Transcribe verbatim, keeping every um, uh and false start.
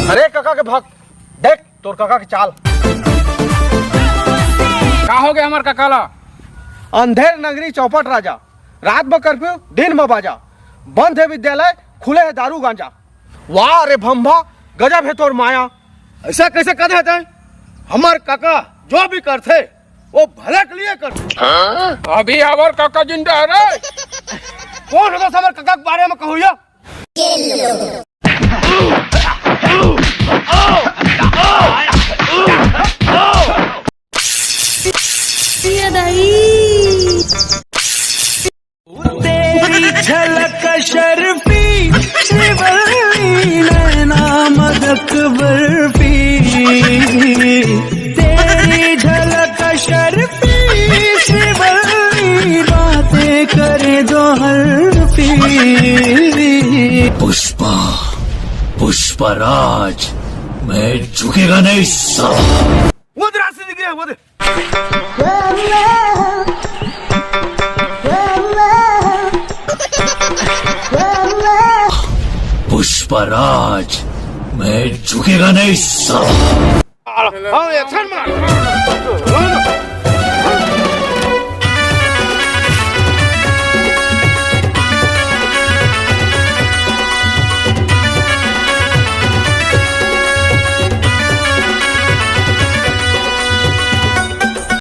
अरे कका के भक्त, देख तोर कका के चाल। का हो गया हमर कका ला? अंधेर नगरी चौपट राजा, रात म कर्फ्यू, दिन म बाजा, बंद हे विद्यालय, खुले हे दारू गांजा। वाह रे भंभा, गजब हे तोर माया। ऐसा कैसे कह देते हैं? हमर कका जो भी करथे, वो भला के लिए करथे। अभी हमर कका जिंदा हे रे। कौन हो दोस्त हमर कका के बारे में कहूया? तेरी झलक शर्फी, श्रीवल्ली नैना मदक बर्फी। तेरी झलक शर्फी, श्रीवल्ली बातें करे दो हल्फी। पुष्पा, पुष्पराज, मैं झुकेगा नहीं साला। वो दे रास्ते दिख रहे हैं, वो दे। पुष्पराज, मैं झुकेगा नहीं साला। हाँ, action मार।